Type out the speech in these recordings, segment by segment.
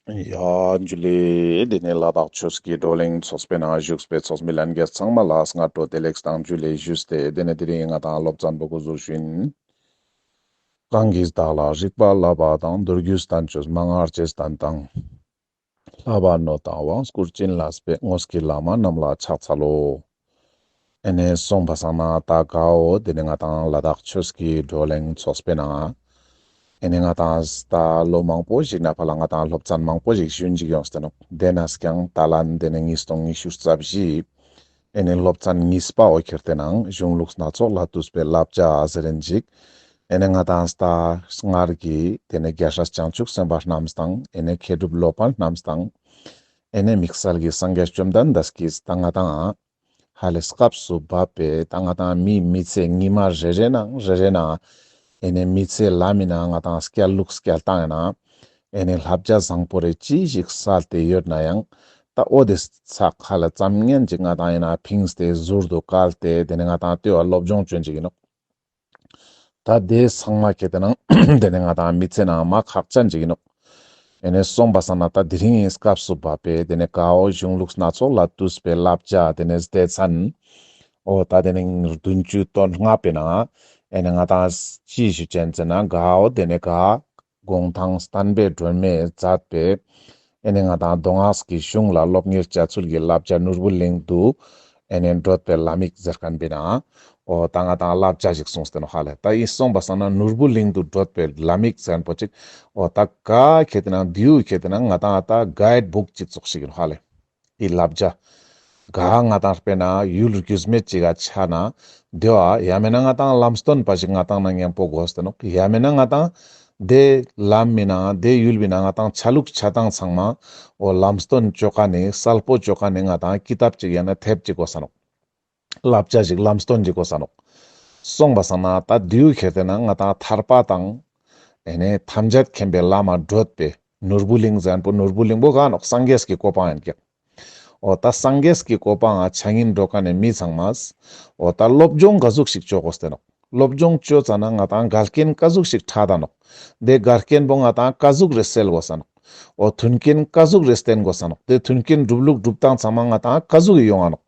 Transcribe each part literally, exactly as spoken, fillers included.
ཡ་འཇུ་ལེ། དེ་ནས་ལ་དྭགས་ཆོས་ཀྱི་བགྲོ་གླེང་ཚོགས་པའི་ནང་བཞུགས་པའི་ཚོགས་མི་ལྷན་རྒྱས་ཚང་མ་ལ་སྔ་དྲོ་བདེ་ལེགས་དང་འཇུ་ལེ་ཞུས་ཏེ། དེ་ནས་དེ་རིང་ང་དང་སློབ་ཚན་པོ་འགོ་འཛུགས་ཞུ་ཡིན། གང་གིས་བདག་ལ་རིག་པ་བསླབ་པ་དང་། མདོ་རྒྱུད་བསྟན་བཅོས་མན་ངག་རྗེས་བསྟན་དང་། བསླབ་པ་ནོད་དང་དབང་བསྐུར་བྱིན་བརླབས་པའི། དངོས་ཀྱི་བླ་མ་རྣམས་ལ་ཕྱག་འཚལ་ལོ། ཨེ་ནེ་སོང་པ་སང་ན་ད་གའོ་དེ་ནས་ང་དང་ལ་དྭགས་ཆོས་ཀྱི་བགྲོ་གླེང་ཚོགས་པའི་ནང་ཨེ་ནེ་ང་དང་ད་ལོ་མང་པོ་ཞིག་ནས་ཕར་ལ་ང་དང་སློབ་ཚན་མང་པོ་ཞིག་ཞུན་ཅིག་ཡོངས་ཏེ་ནོག། དེ་ནས་ཀྱང་ད་ལན་དེ་ནས་ཉིས་སྟོང་ཉི་ཤུ་རྩ་བཞི་ཨེ་ནེ་སློབ་ཚན་གཉིས་པའོ་ཁྱེར་ཏེ་ནང་གཞུང་ལུགས་སྣ་ཚོགས་ལ་བཏུས་པའི་བསླབ་བྱ་ཟེར་རིན་ཅིག། ཨེ་ནེ་ང་དང་ད་སྔར་གྱི་དེ་ནས་རྒྱལ་སྲས་བྱང་ཆུབ་སེམས་དཔའ་རྣམས་དང་ཨེ་ནེ་མཁས་གྲུབ་སློབ་དཔོན་རྣམས་དང་ཨེ་ནེ་དམིགས་བསལ་གྱི་སངས་རྒྱས་བཅོམ་ལྡན་འདས་ཀྱིས་ད་ང་དང་ཧ་ལེ་སྐབས་སུ་བབ་པའི་ད་ང་དང་མི་མི་ཚེ་ཉི་མ་རེ་རེ་ནང་རེ་རེ་ནང་ཨེ་ནེ་མི་ཚེ་ལམ་མི་ནང་ང་དང་སྐྱལ་ལུགས་སྐྱལ་སྟངས་ཡིན་ན་ཨེ་ནེ་བསླབ་བྱ་བཟང་པོ་རེ་ཅི་ཞིག་སལ་ཏེ་ཡོད་ན་ཡང་ད་འོ་དེ་ཚགས་ཧ་ལེ་ཙམ་ངན་ཅིག་ང་དང་ཡིན་ན་ཕིངས་ཏེ་ཟུར་དུ་བཀལ་ཏེ་དེ་ནས་ང་དང་ལྟོས་པ་སློབ་སྦྱོང་བྱོན་ཅིག་ཡིན་ནོག། ད་དེ་ཚང་མ་ཁྱེར་ཏེ་ནང་དེ་ནས་ང་དང་མི་ཚེ་ནང་མ་ཁག་ཅན་ཅིག་ཡིན་ནོག། ཨེ་ནེ་སོང་པ་སང་ན་ད་དེ་རིང་སྐབས་སུ་བབ་པའི་དེ་ནས་གའོ་གཞུང་ལུགས་སྣ་ཚོགས་ལ་བཏུས་པའི་བསླབ་བྱ་དེ་ནས་སྡེ་ཚན་འོ་ད་དེ་ནས་བདུན་ཅུ་དོན་ལྔ་པའི་ནང་ཨེ་ནེ་ང་དང་ཅི་ཞུ་ཅན་ཟེར་ན་གའོ་དེ་ནས་ག་གུང་ཐང་བསྟན་པའི་སྒྲོན་མེས་མཛད་པའི་ཨེ་ནེ་ང་དང་མདོ་སྔགས་ཀྱི་གཞུང་ལ་སློབ་གཉེར་བྱ་ཚུལ་གྱི་བསླབ་བྱ་ནོར་བུ་གླིང་དུ་ཨེ་ནེ་བགྲོད་པའི་ལམ་ཡིག་ཟེར་མཁན་པའི་ནང་འོ་ད་ང་དང་བསླབ་བྱ་ཞིག་གསུངས་ཏེ་ནོག་ཧ་ལེ། ད་ཡིན་སོང་པ་སང་ན་ནོར་བུ་གླིང་དུ་བགྲོད་པའི་ལམ་ཡིག་ཟེར་མཁན་པོ་ཅིག་འོ་ད་ག་ཁྱེར་ཏེ་ནང་དེའུ་ཁྱེར་ཏེ་ནང་ང་དང་ད་གའིཌ་བུག་ཅིག་ཙོགས་ཤིག་ཡིན་ཧ་ལེ། འི་བསླབ་བྱ་ག་ང་དང་དཔེར་ན་ཡུལ་རྒྱུས་མེད་ཅིག་ག་ཆ་ན་དེ་བ་ཡང་མེད་ན་ང་དང་ལམ་སྟོན་པ་ཞིག་ང་དང་ན་མཉམ་པོ་དགོས་ཏེ་ནོག། ཡང་མེད་ན་ང་དང་དེ་ལམ་མི་ནང་དེ་ཡུལ་མི་ནང་ང་དང་ཆ་ལུགས་ཆ་སྟངས་ཚང་མ་འོ་ལམ་སྟོན་བཅོ་མཁན་ནི་གསལ་པོ་བཅོ་མཁན་ནི་ང་དང་ཀི་ཏབ་ཅིག་ཡང་ན་དེབ་ཅིག་དགོས་ས་ནོག། བསླབ་བྱ་ཞིག་ལམ་སྟོན་ཅིག་དགོས་ས་ནོག། སོང་པ་སང་ན་ད་དེའུ་ཁྱེར་ཏེ་ན་ང་དང་ཐར་པ་དང་ཨེ་ནེ་ཐམས་ཅད་མཁྱེན་པའི་ལམ་མ་བགྲོད་པའི་ནོར་བུ་གླིང་ཟེར་མཁན་པོ་ནོར་བུ་གླིང་པོ་ག་ནོག། སངས་རྒྱས་ཀྱི་གོ་འཕང་ཡིན་ཀྱག། འོ་ད་སངས་རྒྱས་ཀྱི་གོ་འཕང་ང་ཆ་སྙིང་འདོད་མཁན་ནི་མི་ཚང་མས་འོ་ད་སློབ་སྦྱོང་ག་ཟུག་ཞིག་བཅོ་དགོས་ཏེ་ནོག། སློབ་སྦྱོང་བཅོ་ཙ་ན་ང་དང་འགལ་རྐྱེན་ག་ཟུག་ཞིག་ཕྲད་ད་ནོག། དེ་འགལ་རྐྱེན་པོ་ང་དང་ག་ཟུག་རེ་སེལ་དགོས་ས་ནོག། འོ་མཐུན་རྐྱེན་ག་ཟུག་རེ་བསྟེན་དགོས་ས་ནོག། དེ་མཐུན་རྐྱེན་སྒྲུབ་ལུགས་སྒྲུབ་སྟངས་ཚང་མ་ང་དང་ག་ཟུག་ཡོང་ང་ནོག།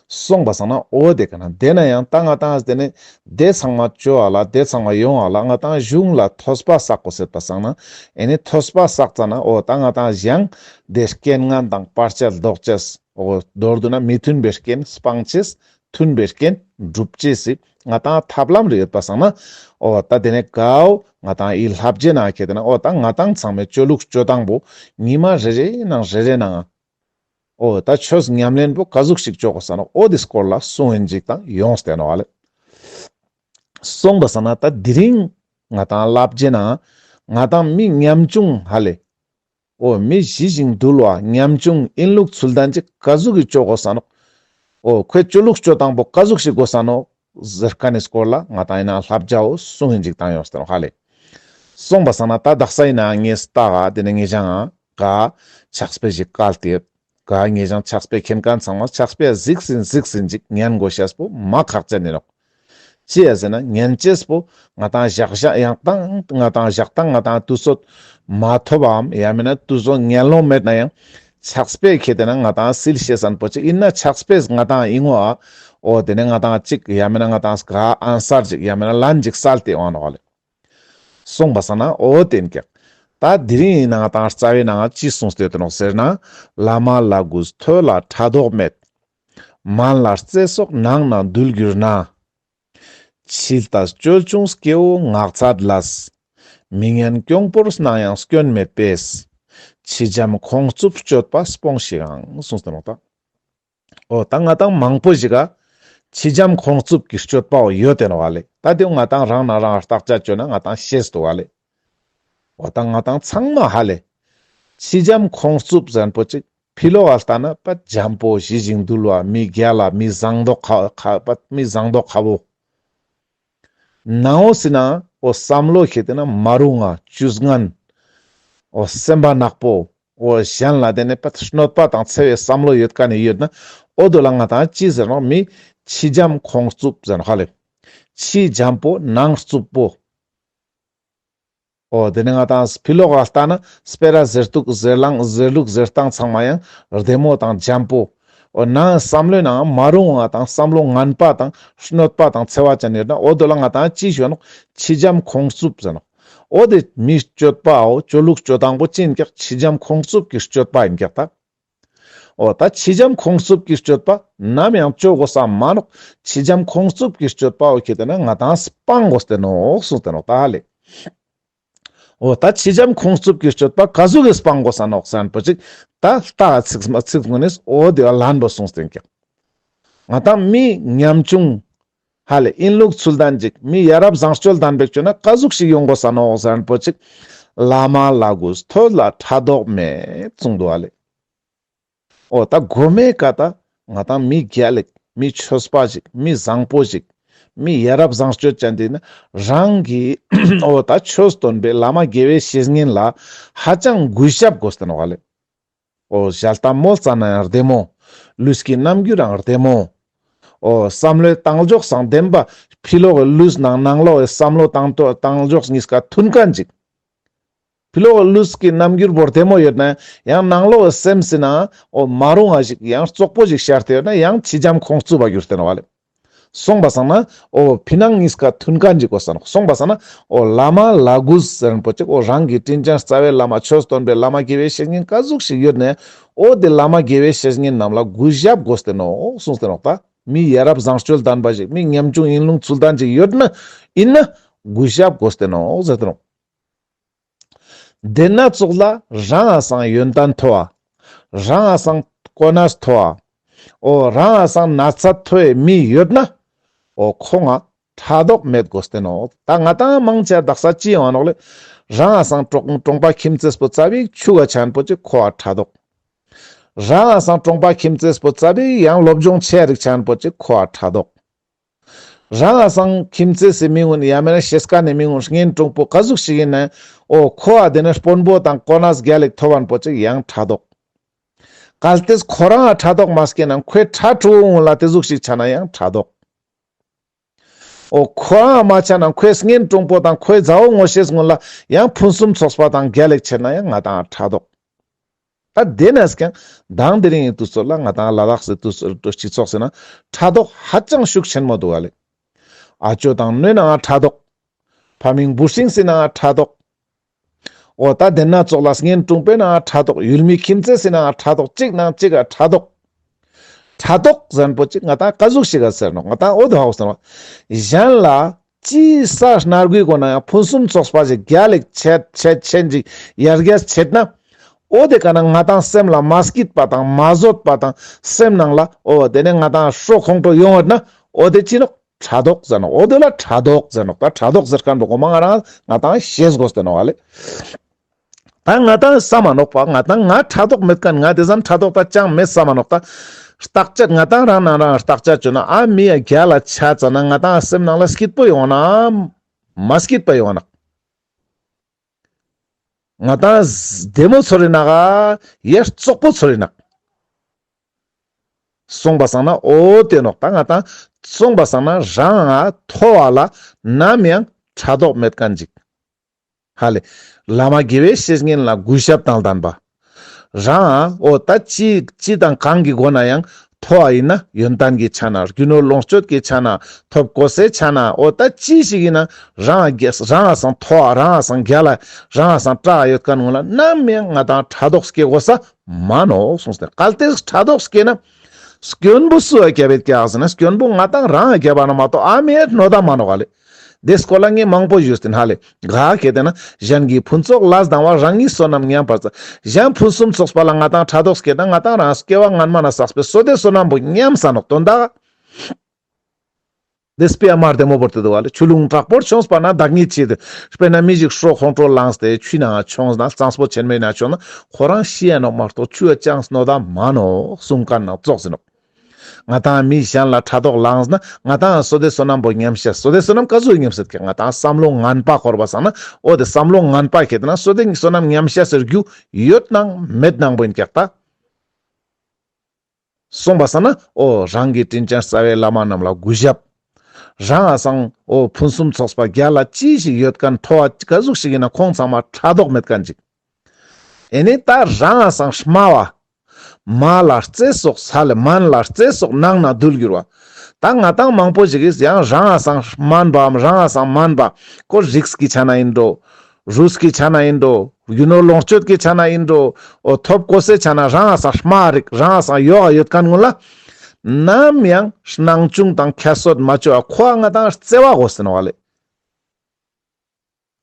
སོང་པ་སང་ན་འོ་དེ་ག་ན་དེ་ན་ཡང་ད་ང་དང་དེ་ནས་དེ་ཚང་མ་བཅོ་བ་ལ་དེ་ཚང་མ་ཡོང་བ་ལ་ང་དང་གཞུང་ལ་ཐོས་པ་བསགས་དགོས་ཟེར་པ་སང་ན་ཨེ་ནེ་ཐོས་པ་བསགས་ཙ་ན་འོ་ད་ང་དང་གཞན་དེ་རྐྱེན་ངན་དང་བར་ཆད་ལྡོག་ཅེས་འོ་མདོར་བསྡུ་ན་མི་མཐུན་པའི་རྐྱེན་སྤང་ཅེས་མཐུན་པའི་རྐྱེན་སྒྲུབ་ཅེས་སི་ང་དང་ཐབས་ལམ་རེ་ཡོད་པ་སང་ན་འོ་ད་དེ་ནས་གའོ་ང་དང་འི་བསླབ་བྱའི་ནང་ཁྱེར་ཏེ་ན་འོ་ད་ང་དང་ཚང་མའི་བཅོ་ལུགས་བཅོ་སྟངས་པོ་ཉི་མ་རེ་རེ་ནང་རེ་རེ་ནང་འོ་ད་ཆོས་ཉམས་ལེན་པོ་ག་ཟུག་ཞིག་བཅོ་དགོས་ས་ནོག། འོ་དེ་སྐོར་ལ་གསུང་ཡིན་ཅིག་དང་ཡོངས་ཏེ་ནོག་ཧ་ལེ། སོང་པ་སང་ན་ད་དེ་རིང་ང་དང་བསླབ་བྱའི་ནང་ང་དང་མི་ཉམ་ཆུང་ཧ་ལེ། འོ་མི་ཞི་ཞིང་དུལ་བ་ཉམ་ཆུང་ཨིན་ལུགས་ཚུལ་ལྡན་ཅིག་ག་ཟུག་གི་བཅོ་དགོས་ས་ནོག། འོ་ཁོའི་བཅོ་ལུགས་བཅོ་སྟངས་པོ་ག་ཟུག་ཞིག་དགོས་ས་ནོག་ཟེར་མཁན་ནི་སྐོར་ལ་ང་དང་ཡིན་ན་བསླབ་བྱའོ་གསུང་ཡིན་ཅིག་དང་ཡོངས་ཏེ་ནོག་ཧ་ལེ། སོང་པ་སང་ན་ད་དག་ས་ཡིན་ན་ངས་ལྟ་ག་དེ་ནས་ངེད་ཅག་ག་ཕྱག་དཔེ་ཞིག་བཀལ་ཏེ་ཡོད། ག་ངེད་ཅག་ཕྱག་དཔེ་མཁྱེན་མཁན་ཚང་མ་ཕྱག་དཔེ་གཟིགས་སིན་གཟིགས་སིན་ཅིག་ཉན་དགོས་ཤེས་པོ་མ་ཁག་ཅན་ཡིན་ནོག། ཅི་ཡ་ཟེར་ན་ཉན་ཅེས་པོ་ང་དང་ཞག་ཞག་ཡང་དང་ང་དང་ཞག་དང་ང་དང་དུས་ཚོད་མ་ཐོབ་བམ་ཡང་མིན་ན་དུས་ཚོད་ངན་ལོང་མེད་ན་ཡང་ཕྱག་དཔེ་ཁྱེར་ཏེ་ན་ང་དང་སིལ་ཤེས་སན་པོ་ཅིག་ཡིན་ན་ཕྱག་དཔེ་ང་དང་ཡིན་ངོ་ཨ། འོ་དེ་ནས་ང་དང་ཅིག་ཡང་མིན་ན་ང་དང་ག་ཨན་སར་ཅིག་ཡང་མིན་ན་ལན་ཅིག་སལ་ཏེ་འོང་ནོག་ལེ། སོང་པ་སང་ན་འོ་དེན་ཀྱག། ད་དེ་རིང་ཡིན་ན་ང་དང་རྩ་བའི་ནང་ཅི་གསུངས་ཏེ་ཡོད་ནོག་ཟེར་ན། བླ་མ་ལ་གུས་ཐོས་ལ་ཕྲག་དོག་མེད། དམན་ལ་བརྩེ་སོགས་ནང་ན་འདུལ་གྱུར་ན། ཕྱི་ལྟ་སྤྱོད་ཆུང་སྐྱེ་བོ་ངག་ཚ་ལས། མི་ངན་གྱོང་པོར་སྣང་ཡང་སྐྱོན་མེད་པས། ཕྱི་འཇམ་ཁོང་རྩུབ་སྤྱོད་པ་སྤོངས་ཤིག་ཨང་གསུངས་ཏེ་ནོག་ད། འོ་ད་ང་དང་མང་པོ་ཞིག་ག་ཕྱི་འཇམ་ཁོང་རྩུབ་ཀྱི་སྤྱོད་པའོ་ཡོད་དེ་ནོག་ཧ་ལེ། ད་དེ་ང་དང་རང་ན་རང་བརྟག་དཔྱད་བཅོས་ན་ང་དང་ཤེས་ཏེ་ནོག་ཧ་ལེ། འོ་ད་ང་དང་ཚང་མ་ཧ་ལེ། ཕྱི་འཇམ་ཁོང་རྩུབ་ཟེར་མཁན་པོ་ཅིག་ཕི་ལོག་ག་ལྟ་ན་པ་འཇམ་པོ་ཞི་ཞིང་དུལ་བ་མི་རྒྱལ་ལ་མི་བཟང་མདོག་ཁ་ཁ་པ་མི་བཟང་མདོག་ཁ་བོ། ནང་འོ་སི་ན་འོ་བསམ་བློ་ཁྱེར་ཏེ་ན་མ་རུང་ང་ཇུས་ངན། འོ་སེམས་པ་ནག་པོ། འོ་གཞན་ལ་དེ་ནས་པ་གནོད་པ་དང་འཚེ་བའི་བསམ་བློ་ཡོད་མཁན་ནི་ཡོད་ན་འོ་དོ་ལ་ང་དང་ཅི་ཟེར་ནོག་མི་ཕྱི་འཇམ་ཁོང་རྩུབ་ཟེར་ནོག་ཧ་ལེ། ཕྱི་འཇམ་པོ་ནང་རྩུབ་པོ། འོ་དེ་ནས་ང་ཏང་ཕི་ལོག་ག་ལྟ་ན་སྤེ་ར་ཟེར་ལུགས་ཟེར་ལང་ཟེར་ལུགས་ཟེར་སྟངས་ཚང་མ་ཡང་བདེ་མོ་དང་འཇམ་པོ། འོ་ནང་བསམ་བློའི་ནང་མ་རུང་བ་དང་བསམ་བློ་ངན་པ་དང་གནོད་པ་དང་འཚེ་བ་ཅན་ཡོད་ན་འོ་དོ་ལ་ང་ཏང་ཅི་ཞུ་ནོག་ཕྱི་འཇམ་ཁོང་རྩུབ་ཟེར་ནོག་འོ་དེ་མི་སྤྱོད་པའོ་སྤྱོད་ལུགས་སྤྱོད་སྟངས་པོ་ཅི་ཡིན་ཀྱག་ཕྱི་འཇམ་ཁོང་རྩུབ་ཀྱི་སྤྱོད་པ་ཡིན་ཀྱག་ད། འོ་ད་ཕྱི་འཇམ་ཁོང་རྩུབ་ཀྱི་སྤྱོད་པ་ནམ་ཡང་སྤྱོད་དགོས་ས་མ་ནོག་ཕྱི་འཇམ་ཁོང་རྩུབ་ཀྱི་སྤྱོད་པ་འོ་ཁེ་དེ་ན་ང་ཏང་སྤང་དགོས་ཏེ་ནོག་གསུངས་ཏེ་ནོག་ད་ཧ་ལེ། འོ་ད་ཕྱི་འཇམ་ཁོང་རྩུབ་ཀྱི་སྤྱོད་པ་ག་ཟུག་གི་སྤང་དགོས་ས་ནོག་ཟེར་ན་པོ་ཅིག་ད་ལྟ་ཚིག་མ་ཚིག་ངོ་ནས་འོ་དེ་བ་ལན་པོ་གསུངས་ཏེ་ཀྱག་ང་ཏང་མི་ཉམ་ཆུང་ཧ་ལེ་ཡིན་ལུགས་ཚུལ་ལྡན་ཅིག་མི་ཡ་རབས་བཟང་སྤྱོད་ལྡན་པའི་ཅོ་ན་ག་ཟུག་ཞིག་ཡོང་དགོས་ས་ནོག་ཟེར་ན་པོ་ཅིག་བླ་མ་ལ་གུས་ཐོས་ལ་ཕྲག་དོག་མེད་གསུངས་འདུག་ཧ་ལེ། འོ་ད་གོ་མའི་ཀ་ད་ང་ཏང་མི་རྒྱལ་ལེགས་མི་ཆོས་པ་ཞིག་མི་བཟང་པོ་ཞིག་མི་ཡ་རབས་བཟང་སྤྱོད་ཅན་དེ་ན་རང་གི་འོ་ད་ཆོས་སྟོན་པའི་བླ་མ་དགེ་བའི་བཤེས་གཉེན་ལ་ཧ་ཅང་གུས་ཞབས་དགོས་ཏེ་ནོག་ཧ་ལེ། འོ་ཞལ་ཏ་མོ་ཙ་ན་ཡང་བདེ་མོ། ལུས་ཀྱི་རྣམ་འགྱུར་རང་བདེ་མོ། འོ་བསམ་བློའི་བཏང་ཕྱོགས་སང་བདེན་པ་ཕི་ལོག་གི་ལུས་ནང་ནང་ལོག་གི་བསམ་བློ་བཏང་ཕྱོགས་གཉིས་ཀ་མཐུན་མཁན་ཅིག་ཕི་ལོག་གི་ལུས་ཀྱི་རྣམ་འགྱུར་བོ་བདེ་མོ་ཡོད་ན་ཡང་ནང་ལོག་གི་སེམས་སི་ནང་འོ་མ་རུང་བ་ཞིག་ཡང་རྩོག་པོ་ཞིག་ཤར་ཏེ་ཡོད་ན་ཡང་ཕྱི་འཇམ་ཁོང་རྩུབ་པ་གྱུར་ཏེ་ནོག་ཧ་ལེ། སོང་པ་སང་ན་འོ་ཕི་ནང་གཉིས་ཀ་མཐུན་མཁན་ཅིག་དགོས་ས་ནོག་སོང་པ་སང་ན་འོ་བླ་མ་ལ་གུས་ཟེར་ན་པོ་ཅིག་འོ་རང་གི་དྲིན་ཅན་རྩ་བའི་བླ་མ་ཆོས་སྟོན་པའི་བླ་མ་དགེ་བའི་བཤེས་གཉེན་ག་ཟུག་ཞིག་ཡོད་ན་འོ་དེ་བླ་མ་དགེ་བའི་བཤེས་གཉེན་རྣམས་ལ་གུས་ཞབས་དགོས་ཏེ་ནོག་གསུངས་ཏེ་ནོག་ད། མི་ཡ་རབས་བཟང་སྤྱོད་ལྡན་པ་ཞིག་མི་ཉམ་ཆུང་ཡིན་ལུགས་ཚུལ་ལྡན་ཅིག་ཡོད་ན་ཡིན་ན་གུས་ཞབས་དགོས་ཏེ་ནོག་ཟེར་ཏེ་ནོག་དེ་ན་ཙོགས་ལ་རང་ང་སང་ཡོན་ཏན་མཐོ་བ། རང་ང་སང་གོ་གནས་མཐོ་བ། འོ་རང་ང་སང་ན་ཚ་མཐོ་བའི་མི་ཡོད་ན། འོ་ཁོང་ང་ཕྲག་དོག་མེད་དགོས་ཏེ་ནོག་ད་ང་ཏང་མང་ཆེ་དག་ས་ཅི་ཡོང་ནོག་ལེ། རང་ང་སང་གྲོང་གྲོང་པ་ཁྱིམ་མཚེས་པོ་ཙ་པིག་ཆུ་ག་ཆ་ན་པོ་ཅིག་ཁོ་བ་ཕྲག་དོག་རང་ང་སང་གྲོང་པ་ཁྱིམ་མཚེས་པོ་ཙ་པིག་ཡང་སློབ་སྦྱོང་ཆེ་རིག་ཆ་ན་པོ་ཅིག་ཁོ་བ་ཕྲག་དོག་རང་ང་སང་ཁྱིམ་མཚེས་སི་མི་ངུན་ཡང་མེད་ན་ཤེས་ཀ་ནི་མི་ངུན་གཉེན་དྲུང་པོ་ག་ཟུག་ཞིག་ཡིན་ན་འོ་ཁོ་བ་དེ་ནི་དཔོན་པོ་དང་གོ་གནས་རྒྱལ་ལེགས་ཐོབ་བན་པོ་ཅིག་ཡང་ཕྲག་དོག་གལ་ཏེ་ཁོ་རང་ང་ཕྲག་དོག་མ་སྐྱེས་ན་ཁོའི་ཕྲུ་གུ་ངུན་ལ་དེ་ཟུག་ཞིག་ཆ་ན་ཡང་ཕྲག་དོག་འོ་ཁོ་རང་ང་མ་ཆ་ན་ཁོའི་གཉེན་དྲུང་པོ་དང་ཁོའི་མཛའ་བོ་ངོ་ཤེས་ངུན་ལ་ཡང་ཕུན་སུམ་ཚོགས་པ་དང་རྒྱལ་ལེགས་ཆེ་ན་ཡང་ང་ཏང་ཕྲག་དོག་ད་དེ་ནས་ཀྱང་མདང་དེ་རིང་གི་དུས་ཚོད་ལ་ང་ཏང་ལ་དྭགས་སི་དུས་ཚོད་སྤྱི་ཚོགས་སི་ནང་ཕྲག་དོག་ཧ་ཅང་ཤུགས་ཆེན་མོ་འདུག་ཧ་ལེ། ཨ་ཅོ་དང་ནོའི་ནང་ང་ཕྲག་དོག་ཕ་མིང་བུ་སྲིང་སི་ནང་ང་ཕྲག་དོག་འོ་ད་དེ་ན་ཙོགས་ལ་གཉེན་དྲུང་པོའི་ནང་ང་ཕྲག་དོག་ཡུལ་མི་ཁྱིམ་མཚེས་སི་ནང་ང་ཕྲག་དོག་གཅིག་ནང་གཅིག་ག་ཕྲག་དོག་ཕྲག་དོག་ཟེར་ན་པོ་ཅིག་ང་ཏང་ག་ཟུག་ཞིག་ག་ཟེར་ནོག་ང་ཏང་འོ་དེ་ཧ་གོ་ཟེར་ནོག་གཞན་ལ་ཅི་ས་སྣར་གུའི་སྒོ་ནས་ཡང་ཕུན་སུམ་ཚོགས་པ་ཞིག་རྒྱལ་ལེགས་ཆེད་ཆེད་ཆེན་ཅིག་ཡར་རྒྱས་ཆེད་ན། འོ་དེ་ཀ་ན་ང་ཏང་སེམས་ལ་མ་སྐྱིད་པ་དང་མ་བཟོད་པ་དང་སེམས་ནང་ལ་འོ་དེ་ནས་ང་ཏང་ཤོ་ཁོང་ཁྲོ་ཡོང་བ་ན་འོ་དེ་ཅི་ནོག་ཕྲག་དོག་ཟེར་ནོག་འོ་དེ་ལ་ཕྲག་དོག་ཟེར་ནོག་ད་ཕྲག་དོག་ཟེར་མཁན་པོ་གོ་མ་ང་རང་ང་ཏང་ཤེས་དགོས་ཏེ་ནོག་ཨ་ལེ། ད་ང་ཏང་ས་མ་ནོག་པ་ང་ཏང་ང་ཕྲག་དོག་མེད་མཁན་ང་དེ་ཙམ་ཕྲག་དོག་ད་ཅང་མེད་ས་མ་ནོག་ད་བརྟག་དཔྱད་ང་ཏང་རང་ནང་རང་བརྟག་དཔྱད་བཅོས་ན་ཨ་མི་ཡ་རྒྱལ་ལ་ཆ་ཙ་ན་ང་ཏང་སེམས་ནང་ལ་སྐྱིད་པོ་ཡོང་ན་མ་སྐྱིད་པ་ཡོང་ན། ང་ཏང་བདེ་མོ་ཚོར་རེ་ནག་ཡ་རྩོག་པོ་ཚོར་རེ་ནག་སོང་པ་སང་ན་འོ་དེ་ནོག་ད་ང་ཏང་སོང་པ་སང་ན་རང་ང་མཐོ་བ་ལ་ནམ་ཡང་ཕྲག་དོག་མེད་མཁན་ཅིག་ཧ་ལེ། བླ་མ་དགེ་བའི་བཤེས་གཉེན་ལ་གུས་ཞབས་དང་ལྡན་པ། རང་ང་འོ་ད་ཅི་ཅི་དང་གང་གི་སྒོ་ནས་ཡང་མཐོ་བ་ཡིན་ན་ཡོན་ཏན་གྱི་ཆ་ནས་རྒྱུ་ནོར་ལོངས་སྤྱོད་ཀྱི་ཆ་ནས་ཐོབ་གོ་སའི་ཆ་ནས་འོ་ད་ཅི་ཞིག་ཡིན་ན་རང་ང་རྒྱལ་རང་ང་སང་མཐོ་བ་རང་ང་སང་རྒྱལ་ལ་རང་ང་སང་དྲག་ཡོད་མཁན་ངོ་ལ་ནམ་ཡང་ང་ཏང་ཕྲག་དོག་སྐྱེ་དགོས་ས་མ་ནོག་གསུངས་ཏེ། གལ་ཏེ་ཕྲག་དོག་སྐྱེས་ན་སྐྱོན་པོ་སུ་ཡ་རྒྱབ་ཡོད་ཀྱག་ཟེར་ན་སྐྱོན་པོ་ང་ཏང་རང་ཡ་རྒྱབ་པ་ན་མ་གཏོགས་ཨ་མའི་གནོད་ད་མ་ནོག་ཨ་ལེ། དེ་སྐོར་ལ་ངས་མང་པོ་ཞུས་ཏེ་ཧ་ལེ། ག་གལ་ཏེ་ན་གཞན་གྱི་ཕུན་ཚོགས་ལ་སྡང་བ་རང་ཉིད་བསོད་ནམས་ཉམས་པར་བྱ། གཞན་ཕུན་སུམ་ཚོགས་པ་ལ་ང་ཏང་ཕྲག་དོག་སྐྱེས་ན་ང་ཏང་རང་སྐྱེ་བ་སྔན་མ་ན་བསགས་པའི་བསོད་བདེ་བསོད་ནམས་པོ་ཉམས་ས་ནོག་དོན་དག་དེ་དཔེ་ཡ་མ་བདེ་མོ་བོར་ཏེ་འདུག་ཨ་ལེ། ཆུ་ཀླུང་དྲག་པོར་མཆོངས་པ་ན་བདག་ཉིད་ཕྱིར་དེ། དཔེར་ན་མི་ཞིག་ཤོ་ཁོང་ཁྲོ་ལངས་ཏེ་ཆུའི་ནང་མཆོངས་ན་གཙང་པོ་ཆེན་མོའི་ནང་མཆོངས་ན་ཁོ་རང་ཤི་ཡ་ནོག་མ་གཏོགས་ཆུ་ཡ་ཅང་གནོད་ད་མ་ནོག་གསུང་མཁན་ནང་ཙོགས་ཡིན་ནོག་ང་ཏང་མི་གཞན་ལ་ཕྲག་དོག་ལངས་ན་ང་ཏང་བསོད་བདེ་བསོད་ནམས་པོ་ཉམས་ཤེས། བསོད་བདེ་བསོད་ནམས་ག་ཟུག་ཉམས་ཤེས་ཀྱག་ང་ཏང་བསམ་བློ་ངན་པ་འཁོར་བ་སང་ན་འོ་དེ་བསམ་བློ་ངན་པ་ཁྱེར་ཏེ་ན་བསོད་བདེ་བསོད་ནམས་ཉམས་ཤེས་སི་རྒྱུ་ཡོད་ནང་མེད་ནང་པོ་ཡིན་ཀྱག་ད། སོང་པ་སང་ན་འོ་རང་གི་དྲིན་ཅན་རྩ་བའི་བླ་མ་རྣམས་ལ་གུས་ཞབས། རང་ང་སང་འོ་ཕུན་སུམ་ཚོགས་པ་རྒྱལ་ལ་ཅི་ཞིག་ཡོད་མཁན་ཁྲོ་བ་ག་ཟུག་ཞིག་ཡིན་ན་ཁོང་ཚང་མ་ཕྲག་དོག་མེད་མཁན་ཅིག་ཨེ་ནི་ད་རང་ང་སང་དམའ་བ། མ་ལ་རྩེ་སོགས་ས་ལ་མན་ལ་རྩེ་སོགས་ནང་ན་རྡུལ་འགྱུར་བ། ད་ང་ཏང་མང་པོ་ཞིག་གིས་ཡང་རང་ང་སང་དམན་པའམ་རང་ང་སང་དམན་པ་ཁོ་རིགས་ཀྱི་ཆ་ན་ཡིན་འགྲོ། རུས་ཀྱི་ཆ་ན་ཡིན་འགྲོ། རྒྱུ་ནོར་ལོངས་སྤྱོད་ཀྱི་ཆ་ན་ཡིན་འགྲོ། འོ་ཐོབ་གོ་སའི་ཆ་ན་རང་ང་སང་དམའ་རིགས་རང་ང་སང་ཡོག་ག་ཡོད་མཁན་ཀུན་ལ་ནམ་ཡང་སྣང་ཆུང་དང་ཁྱད་གསོད་མ་བཅོ་བ་ཁོ་ང་ཏང་རྩེ་བ་དགོས་ཟེར་ནོག་ལེ།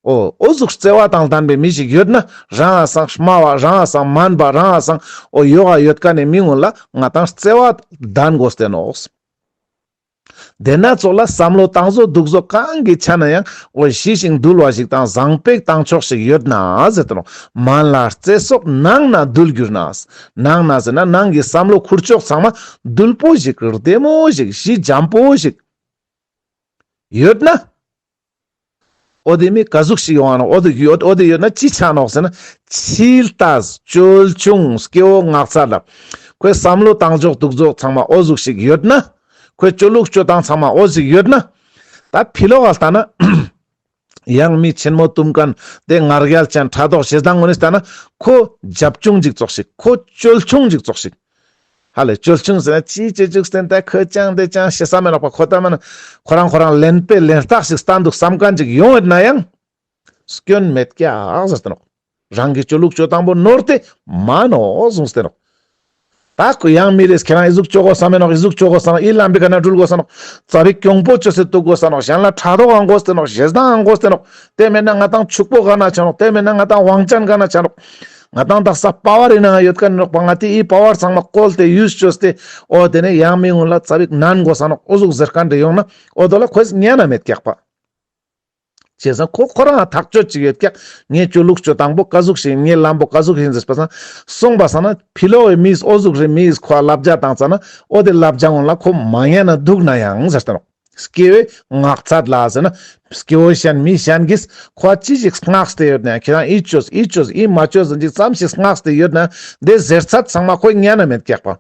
འོ་འོ་ཟུག་རྩེ་བ་དང་ལྡན་པའི་མི་ཞིག་ཡོད་ན་རང་ང་སང་དམའ་བ་རང་ང་སང་དམན་པ་རང་ང་སང་འོ་ཡོག་ག་ཡོད་མཁན་ནི་མི་ཀུན་ལ་ང་ཏང་རྩེ་བ་ལྡན་དགོས་ཏེ་ནོག་དེ་ན་ཙོགས་ལ་བསམ་བློ་བཏང་བཟོ་འདུག་བཟོ་གང་གི་ཆ་ན་ཡང་འོ་ཞི་ཞིང་དུལ་བ་ཞིག་དང་བཟང་པོའི་བཏང་ཕྱོགས་ཤིག་ཡོད་ན་ཟེར་ཏེ་ནོག་མན་ལ་རྩེ་སོགས་ནང་ན་རྡུལ་འགྱུར་ན། ནང་ན་ཟེར་ན་ནང་གི་བསམ་བློ་ཁུར་ཕྱོགས་ཚང་མ་རྡུལ་པོ་ཞིག་རྡེ་མོ་ཞིག་ཞི་འཇམ་པོ་ཞིག་ཡོད་ན། འོ་དེ་མི་ག་ཟུག་ཞིག་ཡོང་ང་ནོག་འོ་དེ་ཡོད་འོ་དེ་ཡོད་ན་ཅི་ཆ་ནོག་ཟེར་ན། ཕྱི་ལྟས་ཅོལ་ཆུང་སྐྱེ་བོ་ངག་ཚ་ལ། ཁོའི་བསམ་བློ་བཏང་ཕྱོགས་འདུག་བཟོ་ཚང་མ་འོ་ཟུག་ཞིག་ཡོད་ན། ཁོའི་སྤྱོད་ལུགས་སྤྱོད་སྟངས་ཚང་མ་འོ་ཟུག་ཡོད་ན། ད་ཕི་ལོག་ག་ལྟ་ན། ཡང་མི་ཆེན་མོ་གཏུམ་མཁན་དེ་ང་རྒྱལ་ཅན་ཕྲག་དོག་ཞེ་སྡང་ངོ་ནས་ལྟ་ན་ཁོ་རྒྱབ་ཆུང་ཅིག་ཙོགས་ཤིག་ཁོ་ཅོལ་ཆུང་ཅིག་ཙོགས་ཤིག་ཧ་ལས་ཅོལ་ཆུང་ཟེར་ན་ཅི་ཅི་ཅིག་སྟན་ཏེ་ཁོ་ཅང་དེ་ཅང་ཤེས་ས་མེད་ནོག་པ། ཁོ་ད་མ་ན་ཁོ་རང་ཁོ་རང་ལན་པའི་ལན་རྟགས་ཤིག་སྟན་འདུག་བསམ་མཁན་ཅིག་ཡོང་ཡོད་ན་ཡང་སྐྱོན་མེད་ཀྱག་ཟེར་ཏེ་ནོག་རང་གི་སྤྱོད་ལུགས་སྤྱོད་སྟངས་པོ་ནོར་ཏེ་མ་ནོག་གསུངས་ཏེ་ནོག་ད་ཁོ་ཡང་མི་རེས་ཁྱེད་རང་ཨི་ཟུག་ཅོ་དགོས་ས་མེད་ནོག་ཨི་ཟུག་ཅོ་དགོས་ས་ནོག་ཨི་ལམ་པའི་ཀ་ན་འགྲུལ་དགོས་ས་ནོག་ཙ་པིག་གྱོང་པོ་ཅོས་ཏེ་འདུག་དགོས་ས་ནོག་གཞན་ལ་ཕྲག་དོག་ཨང་དགོས་ཏེ་ནོག་ཞེ་སྡང་ཨང་དགོས་ཏེ་ནོག་དེ་མེད་ན་ང་ཏང་ཕྱུག་པོ་ག་ན་ཆ་ནོག་དེ་མེད་ན་ང་ཏང་དབང་ཅན་ག་ན་ཆ་ནོག་ང་ཏང་དག་ས་པ་ཝར་ཨིན་ན་ཡོད་མཁན་ནོག་པ། ང་ཏི་ཨི་པ་ཝར་ཚང་མ་བཀོལ་ཏེ་ཡུས་ཅོས་ཏེ་འོ་དེ་ནས་ཡང་མི་ཀུན་ལ་ཙ་པིག་ནན་དགོས་ས་ནོག་འོ་ཟུག་ཟེར་མཁན་དེ་ཡོང་ན་འོ་དོ་ལ་ཁོས་ཉན་ན་མེད་ཀྱག་པ། བྱས་ཙང་ཁོ་ཁོ་རང་ཐག་ཆོད་ཅིག་ཡོད་ཀྱག་ངའི་སྤྱོད་ལུགས་སྤྱོད་སྟངས་པོ་ག་ཟུག་ཞིག་ངའི་ལམ་པོ་ག་ཟུག་ཞིག་ཟེར་པ་སང་སོང་པ་སང་ན་ཕི་ལོག་གི་མིས་འོ་ཟུག་རེ་མིས་ཁོ་ལ་ལབ་རྒྱ་བཏང་ཙ་ན་འོ་དེ་ལབ་རྒྱ་ཀུན་ལ་ཁོ་མ་ཉན་ན་འདུག་ན་ཡང་ཟེར་ཏེ་ནོག་སྐྱེ་བོའི་ངག་ཚད་ལ་ཟེར་ན་སྐྱེ་བོ་གཞན་མི་གཞན་གྱིས་ཁོ་ཅི་ཞིག་སྔགས་ཏེ་ཡོད་ན་ཡང་ཁྱེད་རང་ཨི་ཅོས་ཨི་ཅོས་ཨི་མ་ཅོས་ཟེར་ཅིག་ཙམ་ཞིག་སྔགས་ཏེ་ཡོད་ན་དེ་ཟེར་ཚད་ཚང་མ་ཁོ་ཉན་ན་མེད་ཀྱག་པ།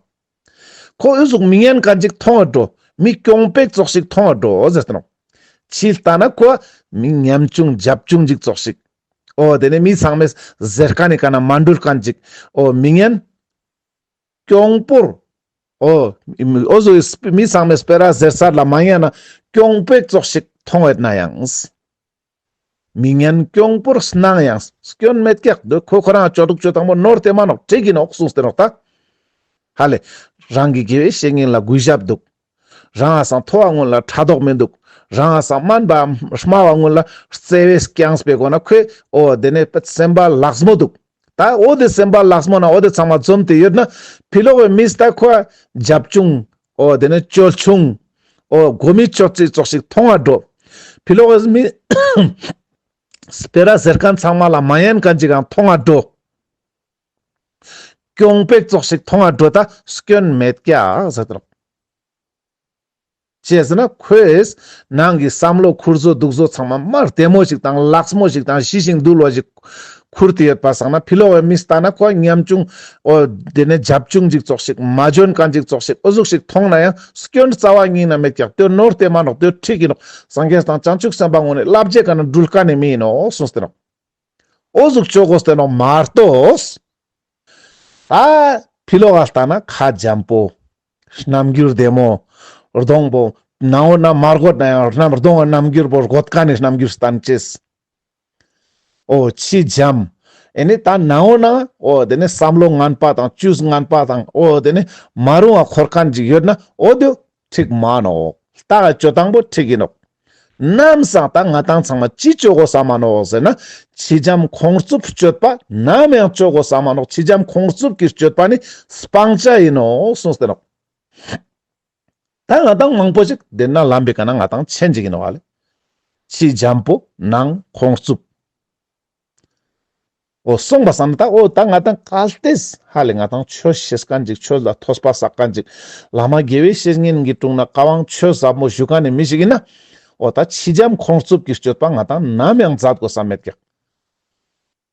ཁོ་ཨི་ཟུག་མི་ཉན་མཁན་ཅིག་མཐོང་བ་འགྲོ། མི་གྱོང་པོ་ཙོགས་ཤིག་མཐོང་བ་འགྲོ་ཟེར་ཏེ་ནོག་ཕྱི་ལྟ་ན་ཁོ་མི་ཉམ་ཆུང་རྒྱབ་ཆུང་ཅིག་ཙོགས་ཤིག་འོ་དེ་ནས་མི་ཚང་མས་ཟེར་མཁན་ནི་ཀ་ན་མ་འགྲུལ་མཁན་ཅིག་འོ་མི་ཉན། གྱོང་པོར། འོ། འོ་ཟོ་མི་ཚང་མས་སྤེ་ར་ཟེར་ཚར་ལ་མ་ཉན་ན་གྱོང་པོ་ཙོགས་ཤིག་མཐོང་ཡོད་ན་ཡང་། མི་ཉན་གྱོང་པོར་སྣང་ཡང་སྐྱོན་མེད་ཀྱག་འདོད་ཁོ་ཁོ་རང་སྤྱོད་ལུགས་སྤྱོད་སྟངས་པོ་ནོར་ཏེ་མ་ནོག་འགྲིག་གི་ནོག་གསུངས་ཏེ་ནོག་ད། ཧ་ལས། རང་གི་དགེ་བའི་བཤེས་གཉེན་ལ་གུས་ཞབས་འདུག་རང་ང་སང་མཐོ་བ་ཀུན་ལ་ཕྲག་དོག་མི་འདུག་རང་ང་སང་དམན་པ་དམའ་བ་ཀུན་ལ་བརྩེ་བས་བསྐྱངས་པའི་སྒོ་ན་ཁོས་འོ་དེ་ནས་སེམས་པ་ལགས་མོ་འདུག་ད་འོ་དེ་སེམས་པ་ལགས་མོ་ན་འོ་དེ་ཚང་མ་འཛོམས་ཏེ་ཡོད་ན་ཕི་ལོག་གི་མིས་ད་ཁོ་རྒྱབ་ཆུང་འོ་དེ་ནས་ཅོལ་ཆུང་འོ་གོ་མི་ཆོད་ཅིག་ཙོགས་ཤིག་མཐོང་བ་འགྲོ། ཕི་ལོག་གི་མི་སྤེ་ར་ཟེར་མཁན་ཚང་མ་ལ་མ་ཉན་མཁན་ཅིག་ཡང་མཐོང་བ་འགྲོ། གྱོང་པོ་ཙོགས་ཤིག་མཐོང་བ་འགྲོ་ད་སྐྱོན་མེད་ཀྱག་ཟེར་ཏེ་ནོག་ཅི་ཟེར་ན་ཁོས་ནང་གི་བསམ་བློ་ཁུར་བཟོ་འདུག་བཟོ་ཚང་མ་མ་བདེ་མོ་ཞིག་དང་ལགས་མོ་ཞིག་དང་ཞི་ཞིང་དུལ་བ་ཞིག་ཁུར་ཏེ་ཡོད་པ་སང་ན་ཕི་ལོག་གི་མིས་ལྟ་ན་ཁོ་ཉམ་ཆུང་འོ་དེ་ནས་རྒྱབ་ཆུང་ཅིག་ཙོགས་ཤིག་མ་འཇོན་མཁན་ཅིག་ཙོགས་ཤིག་འོ་ཟུག་ཤིག་མཐོང་ན་ཡང་སྐྱོན་རྩ་བ་ཉིད་ན་མེད་ཀྱག་དེ་ནོར་ཏེ་མ་ནོག་དེ་འགྲིག་གི་ནོག་སངས་རྒྱས་དང་བྱང་ཆུབ་སེམས་དཔའ་ཀུན་ནི་བསླབ་བྱའི་ཀ་ན་འགྲུལ་མཁན་ནི་མི་ཡིན་ནོག་གསུངས་ཏེ་ནོག་འོ་ཟུག་ཅོ་དགོས་ཏེ་ནོག་མ་གཏོགས། ད་ཕི་ལོག་ག་ལྟ་ན་ཁ་འཇམ་པོ། རྣམ་འགྱུར་བདེ་མོ། གདོང་པོ། ནང་འོ་ན་མ་རྒོད་ན་ཡང་རྣམ་གདོང་རྣམ་འགྱུར་པོ་རྒོད་མཁན་ནི་རྣམ་འགྱུར་སྟན་ཅེས། འོ་ཕྱི་འཇམ། ཨེ་ནི་ད་ནང་འོ་ན་འོ་དེ་ནས་བསམ་བློ་ངན་པ་དང་བཅུས་ངན་པ་དང་འོ་དེ་ནས་མ་རུང་བ་འཁོར་མཁན་ཅིག་ཡོད་ན་འོ་དེ་འགྲིག་མ་ནོག་ལྟ་ག་ཅོ་སྟངས་པོ་འགྲིག་གི་ནོག་ནམ་སང་ད་ང་ཏང་ཚང་མ་ཅི་ཅོ་དགོས་ས་མ་ནོག་ཟེར་ན། ཕྱི་འཇམ་ཁོང་རྩུབ་སྤྱོད་པ་ནམ་ཡང་ཅོ་དགོས་ས་མ་ནོག་ཕྱི་འཇམ་ཁོང་རྩུབ་ཀྱི་སྤྱོད་པ་ནི་སྤང་བྱ་ཡིན་ནོག་གསུངས་ཏེ་ནོག་ད་ང་ཏང་མང་པོ་ཞིག་དེ་ན་ལམ་པའི་ཀ་ན་ང་ཏང་ཆེན་ཅིག་ཡིན་ནོག་ཨ་ལེ། ཕྱི་འཇམ་པོ་ནང་ཁོང་རྩུབ། འོ་སོང་པ་སང་ད་འོ་ད་ང་ཏང་གལ་ཏེ་ཧ་ལེ་ང་ཏང་ཆོས་ཤེས་མཁན་ཅིག་ཆོས་ལ་ཐོས་པ་བསགས་མཁན་ཅིག་བླ་མ་དགེ་བའི་བཤེས་གཉེན་གྱི་དྲུང་ན་བཀའ་དབང་ཆོས་ཟབ་མོ་ཞུ་མཁན་ནི་མི་ཞིག་ཡིན་ན། འོ་ད་ཕྱི་འཇམ་ཁོང་རྩུབ་ཀྱི་སྤྱོད་པ་ང་ཏང་ནམ་ཡང་མཛད་དགོས་ས་མེད་ཀྱག་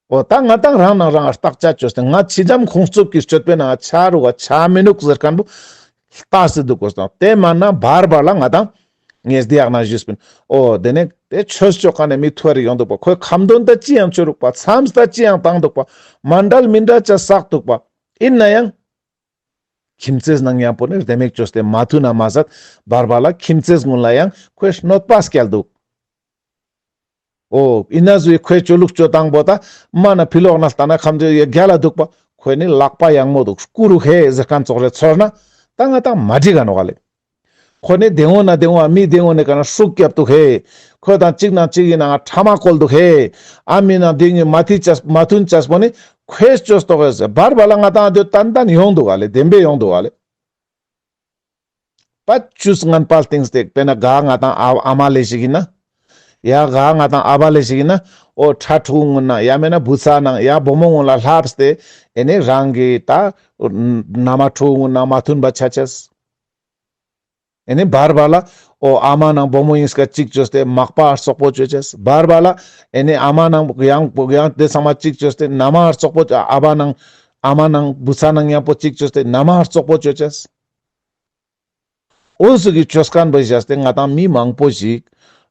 འོ་ད་ང་ཏང་རང་ནང་རང་བརྟག་དཔྱད་བཅོས་ཏེ་ང་ཕྱི་འཇམ་ཁོང་རྩུབ་ཀྱི་སྤྱོད་པའི་ནང་ཆ་རུག་ག་ཆ་མི་ནུག་ཟེར་མཁན་པོ་ལྟ་སེ་འདུག་དགོས་དང་དེ་མ་ན་བར་བར་ལ་ང་ཏང་ ངས་འདི་ཡག་ན་ཞུས་པིན། འོ་དེ་ནས་དེ་ཆོས་ཅོ་ཁན་ནི་མི་ཐུ་བ་རིག་ཡོང་འདུག་པ། ཁོའི་ཁ་འདོན་ད་ཅི་ཡང་ཅོ་རུག་པ། མཚམས་ད་ཅི་ཡང་བཏང་འདུག་པ། མཎྜལ་མི་འདྲ་ཅ་བསགས་འདུག་པ། ཨིན་ན་ཡང་ཁྱིམ་མཚེས་ནང་ཉམ་པོ་ནི་རྡེ་མོ་ཅོས་ཏེ་མ་མཐུན་ན་མ་ཟད་བར་བར་ལ་ཁྱིམ་མཚེས་ཀུན་ལ་ཡང་ཁོས་གནོད་པ་སྐྱལ་འདུག། འོ་ཨིན་ན་ཟུག་ཁོའི་ཅོ་ལུགས་ཅོ་སྟངས་པོ་ད་མ་ན་ཕི་ལོག་ན་ལྟ་ན་ཁམས་ཅན་རྒྱལ་ལ་འདུག་པ། ཁོས་ནི་ལག་པ་ཡང་མོ་འདུག་སྐུ་རུ་ཧེ་ཟེར་ཁན་ཙོགས་རེ་ཚོར་ན་ད་ང་ཏང་མ་འགྲིག་ག་ནོག་ལེ། ཁོ་ནི་དེ་འོ་ན་དེ་འོ་མི་དེ་འོ་ནི་ཀ་ན་ཧྲུག་རྒྱབ་འདུག་ཧེ། ཁོ་དང་གཅིག་ནང་གཅིག་ཡིན་ནའང་ཕྲ་མ་བཀོལ་འདུག་ཧེ། ཨ་མི་ནང་དེ་ངི་མ་མཐུན་ཅས་མ་མཐུན་ཅས་པོ་ནི་ཁོས་ཅོས་ཏོག་ཧེ་ཟེར་བར་བར་ལ་ང་ཏང་དེ་ཏན་ཏན་ཡོང་འདུག་ག་ལེ། བདེན་པའི་ཡོང་འདུག་ག་ལེ། པ་ཅུས་ངན་པ་སྟེང་སྟེག་དཔེར་ན་ག་ང་ཏང་ཨ་ཨ་མ་ལེ་ཞིག་ཡིན་ན། ཡ་ག་ང་ཏང་ཨ་བ་ལེ་ཞིག་ཡིན་ན། འོ་ཕྲུ་གུ་ངུན་ན་ཡ་མེད་ན་བུ་ཚ་ནང་ཡ་བུ་མོ་ངུན་ལ་ལྷབས་ཏེ་ཨེ་ནི་རང་གི་ད་ན་མ་ཕྲུ་གུ་ངུན་ན་མ་མཐུན་པ་ཆ་ཆེས། ཨེ་ནི་བར་བར་ལ་འོ་ཨ་མ་ནང་བུ་མོ་ཡིན་སྐ་གཅིག་ཅོས་ཏེ་མག་པ་རྩོག་པོ་ཅོ་ཆེས། བར་བར་ལ་ཨེ་ནི་ཨ་མ་ནང་ཡང་ཡང་དེ་ཚང་མ་གཅིག་ཅོས་ཏེ་ན་མ་རྩོག་པོ་ཨ་བ་ནང་ཨ་མ་ནང་བུ་ཚ་ནང་ཡང་པོ་གཅིག་ཅོས་ཏེ་ན་མ་རྩོག་པོ་ཅོ་ཆེས། འོ་ཟུག་གི་ཅོས་ཁན་པོ་བཞག་སྟེ་ང་ཏང་མི་མང་པོ་ཞིག་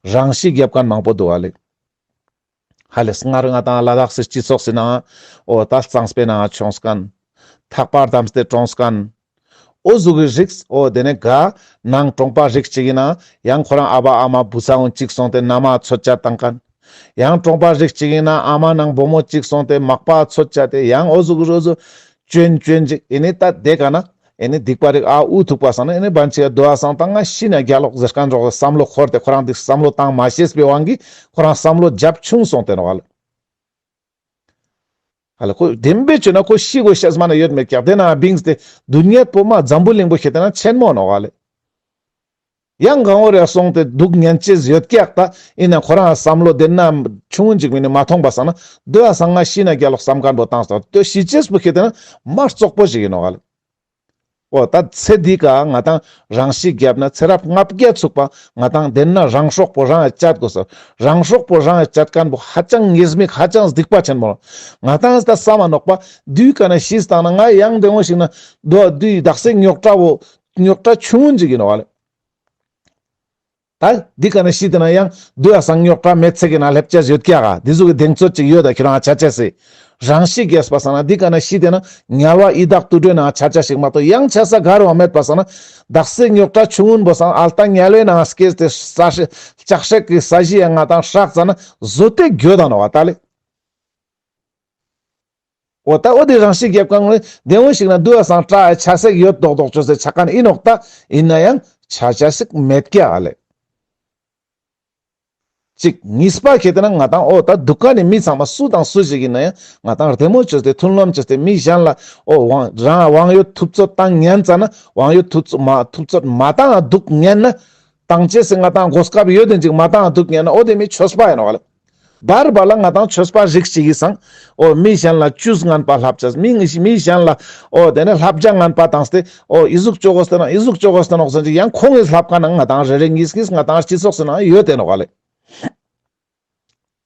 རང་ཤི་རྒྱབ་ཁན་མང་པོ་འདུག་ཨ་ལེ། ཧ་ལེ་སྔར་ང་ཏང་ལ་དྭགས་སི་སྤྱི་ཚོགས་སི་ནང་འོ་ད་གཙང་སྤེ་ནང་ཆོངས་ཁན། ཐག་པ་བསྡམས་ཏེ་གྲོངས་ཁན། འོ་ཟུག་གི་རིགས་འོ་དེ་ནས་ག་ནང་གྲོང་པ་རིགས་ཅིག་ཡིན་ན་ཡང་ཁོ་རང་ཨ་བ་ཨ་མ་བུ་ཚ་གུན་གཅིག་སོང་སྟེ་ན་མ་ཚོད་ཆ་བཏང་ཁན། ཡང་གྲོང་པ་རིགས་ཅིག་ཡིན་ན་ཨ་མ་ནང་བུ་མོ་གཅིག་སོང་སྟེ་མག་པ་ཚོད་ཆ་སྟེ་ཡང་འོ་ཟུག་འོ་ཟུག་ཅོན་ཅོན་ཅིག་ཨེ་ནི་ད་དེ་ཀ་ན་ཨེ་ནི་སྡིག་པ་རིགས་ཨ་འུ་ཐུག་པ་སང་ན་ཨེ་ནི་བན་ཆེ་དོ་བ་སང་ཏང་ང་ཤི་ན་རྒྱལ་ལོག་ཟེར་ཁན་རོགས་བསམ་བློ་འཁོར་ཏེ་ཁོ་རང་འདི་བསམ་བློ་བཏང་མ་ཤེས་པའི་དབང་གིས་ཁོ་རང་བསམ་བློ་རྒྱབ་ཆུང་སོང་སྟེ་ནོག་ལེ། ཧ་ལེ་ཁོ་བདེན་པའི་ཆོས་ན་ཁོ་ཤི་དགོས་ཤེས་མ་ན་ཡོད་མེད་ཀྱག། དེ་ན་བིངས་ཏེ་སྡུག་བསྔལ་པོ་མ་འཛམ་བུ་གླིང་པོ་ཁེ་ཏེ་ན་ཆེན་མོ་ནོག་ལེ། ཡང་གང་འོ་རེ་སོང་སྟེ་སྡུག་བསྔལ་ཅེས་ཡོད་ཀྱག་ད། ཨིན་ན་ཁོ་རང་བསམ་བློ་དེ་ན་ཆུང་ངུན་ཅིག་མིན་ནི་མ་ཐོང་པ་སང་ན་དོ་བ་སང་ང་ཤི་ན་རྒྱལ་ལོག་བསམ་ཁན་པོ་བཏང་སྟེ་དོ་ཤི་ཅེས་པོ་ཁེ་ཏེ་ན་མ་རྩོག་པོ་ཞིག་ཡིན་ནོག་ལེ། འོ་ད་ཚེ་འདི་ཀ་ང་ཏང་རང་ཤི་རྒྱབ་ན་ཚེ་རབས་ལྔ་བརྒྱ་ཚུགས་པ་ང་ཏང་དེ་ན་རང་སྲོག་པོ་རང་ཡ་བཅད་དགོས་སོ། རང་སྲོག་པོ་རང་ཡ་བཅད་ཁན་པོ་ཧ་ཅང་ཉེས་དམིགས་ཧ་ཅང་སྡིག་པ་ཆེན་མོ། ང་ཏང་ད་བསམ་མ་ནོག་པ་དུས་ཀ་ན་ཤི་སྟང་ན་ང་ཡང་དེ་འོ་ཞིག་ན་དོ་དུས་དག་ས་རྙོག་དྲ་བོ་རྙོག་དྲ་ཆུང་ངུན་ཅིག་ཡིན་ནོག་ལེ། ད་འདི་ཀ་ན་ཤི་དེ་ན་ཡང་དུ་ཡ་སང་རྙོག་དྲ་མེད་ཚེ་གི་ན་སླེབས་ཆ་ཡོད་ཀྱག་ག། འདི་ཟུག་གི་གདེང་ཚོད་ཅིག་ཡོད་ད་ཁྱེད་རང་ཆ་ཆ་སི། རང་ཤི་རྒྱས་པ་སང་ན་འདི་ཀ་ན་ཤི་དེ་ན་དམྱལ་བ་ཡི་དྭགས་དུད་འགྲོའི་ནང་ཆ་ཆ་ཞིག་མ་གཏོགས་ཡང་ཆ་ས་ག་རུ་བ་མེད་པ་སང་ན་དག་སའི་རྙོག་དྲ་ཆུང་ངུན་པོ་སང་ཨལ་ཏ་དམྱལ་བའི་ནང་སྐྱེས་ཏེ་ས་ཤི་ལྕགས་སྲེག་གི་ས་གཞི་ཡང་ང་ཏང་སྲག་ཙ་ན་བཟོ་སྟེ་འགྱོད་ད་ནོག་ག་ད་ལེ། འོ་ད་འོ་དེ་རང་ཤི་རྒྱབ་ཁན་ངོ་དེ་འོ་ཞིག་ན་དུ་བ་སང་དྲག་ཆ་ས་ཡོད་མདོག་མདོག་ཅོས་ཏེ་ཆ་ཁན་ཨིན་ནོག་ད། ཨིན་ན་ཡང་ཆ་ཆ་ཞིག་མེད་ཀྱག་ག་ལེ། གཅིག་གཉིས་པ་ཁེ་ཏེ་ན་ང་ཏང་འོ་ད་འདུག་ཁན་ནི་མི་ཚང་མ་སུ་དང་སུ་ཞིག་ཨིན་ན་ཡང་ང་ཏང་རྡེ་མོ་ཅོས་ཏེ་མཐུན་ལམ་ཅོས་ཏེ་མི་གཞན་ལ་འོ་དབང་རང་དབང་ཡོད་ཐུབ་ཚོད་བཏང་ཉན་ཙ་ན་དབང་ཡོད་ཐུབ་ཚོད་མ་ཐུབ་ཚོད་མ་བཏང་འདུག་ཉན་ན། བཏང་ཅེས་སི་ང་ཏང་གོ་སྐབས་ཡོད་དེ་ཅིག་མ་བཏང་འདུག་ཉན་ན་འོ་དེ་མི་ཆོས་པ་ཨིན་ནོག་ག་ལེ། བར་བར་ལ་ང་ཏང་ཆོས་པ་རིགས་ཤིག་གི་སང་འོ་མི་གཞན་ལ་ཅུས་ངན་པ་ལབ་ཅེས་མི་ངི་མི་གཞན་ལ་འོ་དེ་ནས་ལབ་ཇ་ངན་པ་བཏང་སྟེ་འོ་ཨི་ཟུག་ཅོ་གོས་ཏེ་ནོག་ཨི་ཟུག་ཅོ་གོས་ཏེ་ནོག་ཟེར་ཅིག་ཡང་ཁོང་ངི་ལབ་ཁན་ན་ང་ཏང་རེ་རེ་གཉིས་གཉིས་ང་ཏང་སྤྱི་ཚོགས་སི་ནང་ཡོད་དེ་ནོག་ག་ལེ།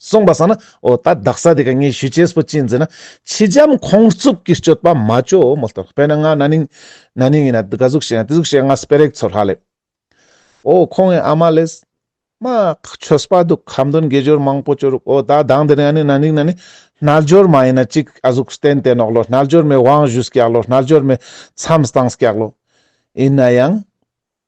སོང་པ་སང་ན་འོ་ད་དག་ས་དེ་ཀ་ངས་ཞུ་ཅེས་པོ་ཅི་ཨིན་ཟེར་ན་ཕྱི་འཇམ་ཁོང་རྩུབ་ཀྱི་སྤྱོད་པ་མ་ཅོ་མོལ་ཏོ། དཔེར་ན་ང་ན་ནིང་ན་ནིང་ཨིན་ན་ག་ཟུག་ཤེས་ན་དེ་ཟུག་ཤེས་ང་སྤེ་ར་ཞིག་ཚོར་ཧ་ལེ། འོ་ཁོང་ངི་ཨ་མ་ལེས། མ་ཆོས་པ་འདུག་ཁ་འདོན་དགེ་སྦྱོར་མང་པོ་ཅོ་རུག། འོ་ད་དང་དེ་ནས་ཨ་ནི་ན་ནིང་ན་ནི་རྣལ་འབྱོར་མ་ཨིན་ན་ཅིག་ཨ་ཟུག་བསྟེན་ཏེ་ནོག་ལོ། རྣལ་འབྱོར་མའི་དབང་ཞུས་ཀྱག་ལོ། རྣལ་འབྱོར་མའི་མཚམས་བཏང་ཀྱག་ལོ། ཨིན་ན་ཡང་།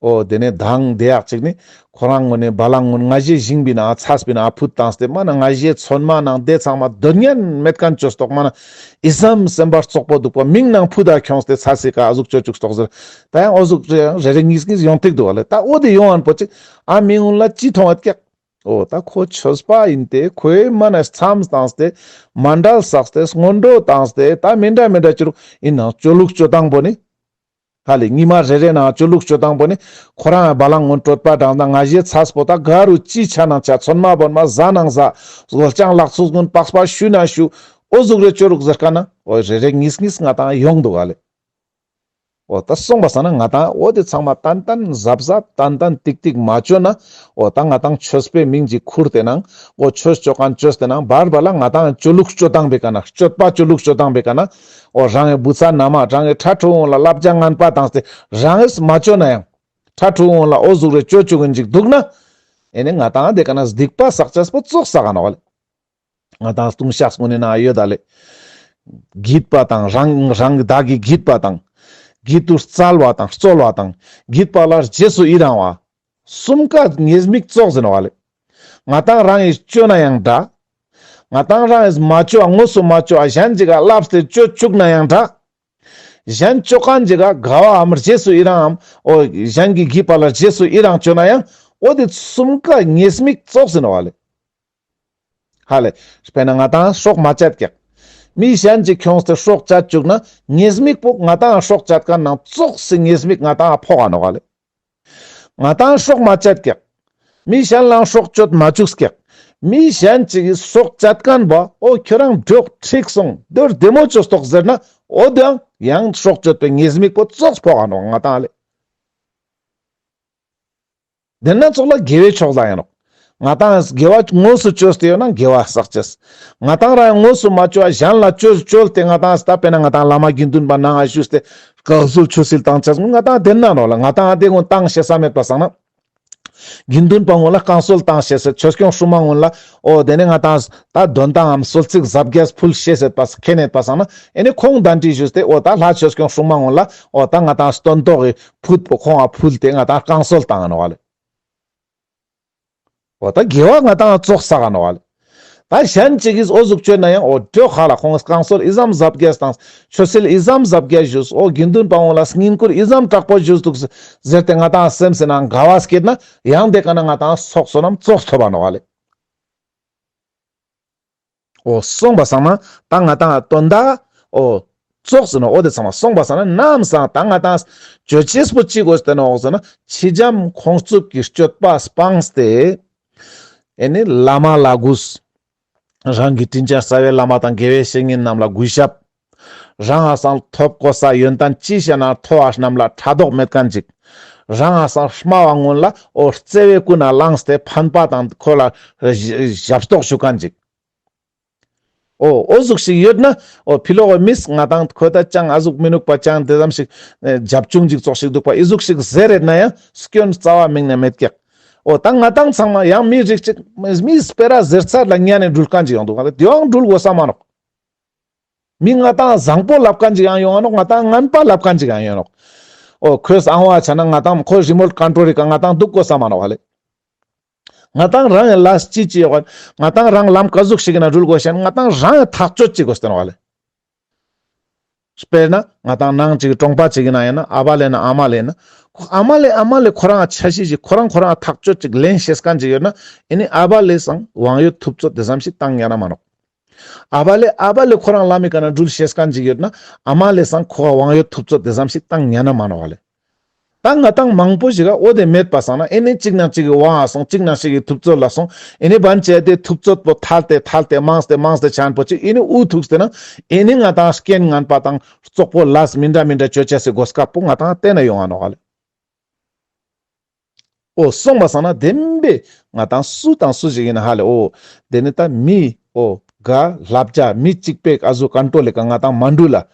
འོ་དེ་ནས་དང་དེ་ཡག་ཅིག་ནི་ཁོ་རང་ངོ་ནས་བ་ལང་ངོ་ནས་ང་ཞེ་ཞིང་པའི་ནང་ཚས་པའི་ནང་ཕུད་བཏང་སྟེ་མ་ན་ང་ཞེ་ཚོན་མ་ནང་དེ་ཚང་མ་དོན་ཉན་མེད་ཁན་ཅོ་སྟོག་མ་ན་ཨི་སམ་སེམས་པ་རྩོག་པོ་འདུག་པ་མིང་ནང་ཕུད་ད་ཁྱོངས་ཏེ་ཚས་སི་ཀ་ཨ་ཟུག་ཅོ་ཅུག་སྟོག་ཟེར། ད་ཡང་འོ་ཟུག་རེ་རེ་རེ་གཉིས་གཉིས་ཡོང་ཐིག་འདུག་ག་ལེ། ད་འོ་དེ་ཡོང་ཨན་པོ་ཅིག་ཨ་མི་ངུན་ལ་ཅི་མཐོང་ཡོད་ཀྱག། འོ་ད་ཁོ་ཆོས་པ་ཨིན་ཏེ་ཁོའི་མ་ན་མཚམས་བཏང་སྟེ་མཎྜལ་བསགས་ཏེ་སྔོན་འགྲོ་བཏང་སྟེ་ད་མི་འདྲ་མི་འདྲ་ཅི་རུག་ཨིན་ནའང་ཅོ་ལུགས་ཅོ་སྟངས་པོ་ནི། ཧ་ལེ་ཉི་མ་རེ་རེ་ནང་ཅོ་ལུགས་ཅོ་སྟངས་པོ་ནི་ཁོ་རང་བ་ལང་ངོ་གྲོད་པ་དྲངས་ན་ང་ཞེ་ཚས་པོ་ད་ག་རུ་ཅི་ཆ་ནང་ཆ་ཚོན་མ་བོན་མ་ཟ་ནང་ཟ་སྒོ་ལྕང་ལག་ཚུགས་ཀུན་པགས་པ་ཤུ་ན་ཤུ་འོ་ཟུག་རེ་ཅོ་རུག་ཟེར་ཀ་ན་འོ་རེ་རེ་གཉིས་གཉིས་ང་ཏང་ཡོང་འདུག་ག་ལེ། འོ་ད་སོང་པ་སང་ན་ང་ཏང་འོ་དེ་ཚང་མ་ཏན་ཏན་གཟབ་གཟབ་ཏན་ཏན་ཏིག་ཏིག་མ་ཅོ་ན་འོ་ད་ང་ཏང་ཆོས་པའི་མིང་ཅིག་ཁུར་ཏེ་ནང་འོ་ཆོས་ཅོ་ཁན་ཅོས་ཏེ་ནང་བར་བར་ལ་ང་ཏང་ཅོ་ལུགས་ཅོ་སྟངས་པའི་ཀ་ན་སྤྱོད་པ་ཅོ་ལུགས་ཅོ་སྟངས་པའི་ཀ་ན་འོ་རང་གི་བུ་ཚ་ན་མ་རང་གི་ཕྲུ་གུ་ལ་བསླབ་བྱ་ངན་པ་བཏང་སྟེ་རང་གིས་མ་ཅོ་ན་ཡང་ ཁྲ་ཁྲུ་འོང་ལ་འོ་ཟུག་རེ་ཅོ་ཅུག་གིན་ཅིག་དུག་ན། ཨེ་ནི་ང་ཏང་དེ་ཀ་ན་སྡིག་པ་བསགས་ཅེས་པོ་ཙོགས་བསགས་ག་ནོག་ལེ། ང་ཏང་ལྟུང་བཤགས་ཀུན་ནི་ནང་ཡོད་ད་ལེ། བགྱིས་པ་དང་རང་རང་བདག་གིས་བགྱིས་པ་དང་། བགྱིད་དུ་སྩལ་བ་དང་སྩོལ་བ་དང་། བགྱིས་པ་ལ་རྗེས་སུ་ཡི་རང་བ། གསུམ་ཀ་ཉེས་དམིགས་ཙོགས་ཟེར་ནོག་ལེ། ང་ཏང་རང་གིས་ཅོ་ན་ཡང་འདྲ། ང་ཏང་རང་གིས་མ་ཅོ་བ་དངོས་སུ་མ་ཅོ་བ་གཞན་ཅིག་ག་ལབས་ཏེ་ཅོ་ཅུག་ན་ཡང་འདྲ། གཞན་ཅོ་ཁན་ཅིག་ག་དགའ་བའམ་རྗེས་སུ་ཡི་རང་ངམ་འོ་གཞན་གྱིས་བགྱིས་པ་ལ་རྗེས་སུ་ཡི་རང་ཅོ་ན་ཡང་འོ་དེ་གསུམ་ཀ་ཉེས་དམིགས་ཙོགས་ཟེར་ནོག་ལེ། ཧ་ལེ། དཔེར་ན་ང་ཏང་སྲོག་མ་བཅད་ཀྱག། མི་གཞན་ཅིག་ཁྱོངས་ཏེ་སྲོག་བཅད་ཅུག་ན་ཉེས་དམིགས་པོ་ང་ཏང་སྲོག་བཅད་ཁན་ནང་ཙོགས་སི་ཉེས་དམིགས་ང་ཏང་ཕོག་ག་ནོག་ལེ། ང་ཏང་སྲོག་མ་བཅད་ཀྱག། མི་གཞན་ལའང་སྲོག་གཅོད་མ་ཅུག་ཀྱག། མི་གཞན་ཅིག་གིས་སྲོག་བཅད་ཁན་བོ་འོ་ཁྱོ་རང་འགྲོ་འགྲིག་སོང་དོར་བདེ་མོ་ཅོས་ཏོག་ཟེར་ན་འོ་དེའང་ཡང་སྲོག་གཅོད་པའི་ཉེས་དམིགས་པོ་ཙོགས་ཕོག་ག་ནོག་ང་ཏང་ལེ། དེ་ན་ཙོགས་ལ་དགེ་བའི་ཕྱོགས་ལ་ཡིན་ནོག། ང་ཏང་དགེ་བ་དངོས་སུ་ཅོས་ཏེ་ཡོད་ན་དགེ་བ་བསགས་ཅེས། ང་ཏང་རང་དངོས་སུ་མ་ཅོ་བ་གཞན་ལ་ཅོ་ཅོལ་ཏེ་ང་ཏང་ད་དཔེར་ན་ང་ཏང་བླ་མ་དགེ་འདུན་པ་ནང་ང་ཞུས་ཏེ་བསྐང་གསོལ་ཆོས་སིལ་བཏང་ཅེས་ང་ཏང་དེ་ན་ནོག་ལེ། ང་ཏང་དེ་ཀུན་བཏང་ཤེས་ས་མེད་པ་སང་ན། དགེ་འདུན་པ་ཀུན་ལ་བསྐང་གསོལ་བཏང་ཤེས་ཟེར་ཆོས་སྐྱོང་སྲུང་མ་ཀུན་ལ་འོ་དེ་ནས་ང་ཏང་ད་དོན་དང་ངམ་གསོལ་ཚིགས་ཟབ་རྒྱས་ཕུལ་ཤེས་ཟེར་པ་མཁྱེན་ནེ་པ་སང་ན་ཨེ་ནི་ཁོང་གདན་འདྲེན་ཞུས་ཏེ་འོ་ད་ལྷ་ཆོས་སྐྱོང་སྲུང་མ་ཀུན་ལ་འོ་ད་ང་ཏང་སྟོན་ཐོག་གི་ཕུད་པོ་ཁོང་ང་ཕུལ་ཏེ་ང་ཏང་བསྐང་གསོལ་བཏང་ནོག་ལེ། འོ་ད་དགེ་བ་ང་ཏང་ཙོགས་བསགས་ནོག་ལེ། ད་གཞན་ཅིག་གིས་འོ་ཟུག་ཅོས་ན་ཡང་འོ་འགྲོ་ཁ་ལ་ཁོང་བསྐང་གསོལ་ཨི་ཙམ་ཟབ་རྒྱས་དང་ཆོས་སིལ་ཨི་ཙམ་ཟབ་རྒྱས་ཞུས། འོ་དགེ་འདུན་པ་ཀུན་ལ་བསྙེན་བཀུར་ཨི་ཙམ་དྲག་པོ་ཞུས་འདུག་ཟེར་ཏེ་ང་ཏང་སེམས་སི་ནང་དགའ་བ་སྐྱེས་ན་ཡང་དེ་ཀ་ན་ང་ཏང་ཚོགས་བསོད་ནམས་ཙོགས་ཐོབ་པ་ནོག་ལེ། འོ་སོང་པ་སང་ན་ད་ང་ཏང་དོན་དག་འོ་ཙོགས་ཟེར་ན་འོ་དེ་ཚང་མ་སོང་པ་སང་ན་ནམ་སང་ད་ང་ཏང་ཅོ་ཅེས་པོ་ཅི་དགོས་ཏེ་ནོག་ཟེར་ན་ཕྱི་འཇམ་ཁོང་རྩུབ་ཀྱི་སྤྱོད་པ་སྤངས་ཏེ་ཨེ་ནི་བླ་མ་ལ་གུས། རང་གི་དྲིན་ཅན་རྩ་བའི་བླ་མ་དང་དགེ་བའི་བཤེས་གཉེན་རྣམས་ལ་གུས་ཞབས། རང་ང་སང་ཐོབ་གོ་ས་ཡོན་ཏན་ཅི་ཤེས་ན་མཐོ་བ་རྣམས་ལ་ཕྲག་དོག་མེད་མཁན་ཅིག། རང་ང་སང་དམའ་བ་ཀུན་ལ་འོ་བརྩེ་བའི་ཀུན་ནས་བླངས་ཏེ་ཕན་པ་དང་ཁོ་ལ་ཞབས་ཏོག་ཞུ་མཁན་ཅིག། འོ་འོ་ཟུག་ཞིག་ཡོད་ན་འོ་ཕི་ལོག་གི་མིས་ང་ཏང་ཁོ་ད་ཅང་ཨ་ཟུག་མི་ནུག་པ་ཅང་དེ་ཙམ་ཞིག་རྒྱབ་ཆུང་ཅིག་ཙོགས་ཤིག་འདུག་པ་ཨི་ཟུག་ཞིག་ཟེར་རེད་ན་ཡང་སྐྱོན་རྩ་བ་མིང་ནས་མེད་ཀྱག། འོ་ད་ང་ཏང་ཚང་མ་ཡང་མི་རིགས་ཅིག་མི་སྤེ་ར་ཟེར་ཚར་ལ་ཉན་ནས་འགྲུལ་མཁན་ཅིག་ཡོང་འདུག་ག་ལེ། དེའང་འགྲུལ་དགོས་ས་མ་ནོག། མི་ང་ཏང་བཟང་པོ་ལབ་མཁན་ཅིག་ཡང་ཡོང་ང་ནོག། ང་ཏང་ངན་པ་ལབ་མཁན་ཅིག་ཡང་ཡོང་ནོག། འོ་ཁོས་ཨང་བ་ཆ་ན་ང་ཏང་ཁོ་རི་མོཊ་ཀོན་ཊྲོལ་རི་ཀ་ང་ཏང་འདུག་དགོས་ས་མ་ནོག་ག་ལེ། ང་ཏང་རང་གི་ལས་ཅི་ཅི་ཡོད་ག་ང་ཏང་རང་ལམ་ག་ཟུག་ཞིག་ཡིན་ན་འགྲུལ་དགོས་ཤེས་ང་ཏང་རང་གི་ཐག་གཅོད་ཅིག་དགོས་ཏེ་ནོག་ག་ལེ། དཔེར་ན་ང་ཏང་ནང་ཅིག་གྲོང་པ་ཅིག་ཡིན་ན་ཡིན་ན་ཨ་བ་ལེ་ན་ཨ་མ་ལེ་ན་ཁོ་ཨ་མ་ལེ་ཨ་མ་ལེ་ཁོ་རང་འཆར་གཞི་ཅིག་ཁོ་རང་ཁོ་རང་ཐག་གཅོད་ཅིག་ལེན་ཤེས་མཁན་ཅིག་ཡོད་ན་ཨེ་ནི་ཨ་བ་ལེ་སང་དབང་ཡོད་ཐུབ་ཚོད་དེ་ཙམ་ཞིག་བཏང་ཉན་ན་མ་ནོག། ཨ་བ་ལེ་ཨ་བ་ལེ་ཁོ་རང་ལམ་མི་ཀ་ན་འགྲུལ་ཤེས་མཁན་ཅིག་ཡོད་ན་ཨ་མ་ལེ་སང་ཁོ་ག་དབང་ཡོད་ཐུབ་ཚོད་དེ་ཙམ་ཞིག་བཏང་ཉན་ན་མ་ནོག་ག་ལེ། ད་ང་ཏང་མང་པོ་ཞིག་ག་འོ་དེ་མེད་པ་སང་ན་ཨེ་ནི་གཅིག་ནང་གཅིག་གི་དབང་ང་སོང་གཅིག་ནང་གཅིག་གི་ཐུབ་ཚོད་ལ་སོང་ཨེ་ནི་བན་ཅེ་དེ་ཐུབ་ཚོད་པོ་ཐལ་ཏེ་ཐལ་ཏེ་མངས་ཏེ་མངས་ཏེ་ཆ་ན་པོ་ཅིག་ཨེ་ནི་འུ་ཐུག་སྟེ་ན་ཨེ་ནི་ང་ཏང་རྐྱེན་ངན་པ་དང་རྩོག་པོ་ལས་མི་འདྲ་མི་འདྲ་ཅོ་ཅེས་སི་གོ་སྐབས་པོ་ང་ཏང་དེ་ན་ཡོང་ང་ནོག་ག་ལེ། འོ་སོང་པ་སང་ན་བདེན་པའི་ང་ཏང་སུ་དང་སུ་ཞིག་ཡིན་ན་ཧ་ལེ་འོ་དེ་ནི་ད་མི་འོ་ག་བསླབ་བྱ་མི་གཅིག་པའི་ཨ་ཟུག་ཀོན་ཊྲོལ་ལི་ཀ་ང་ཏང་མ་འགྲུལ་ལ།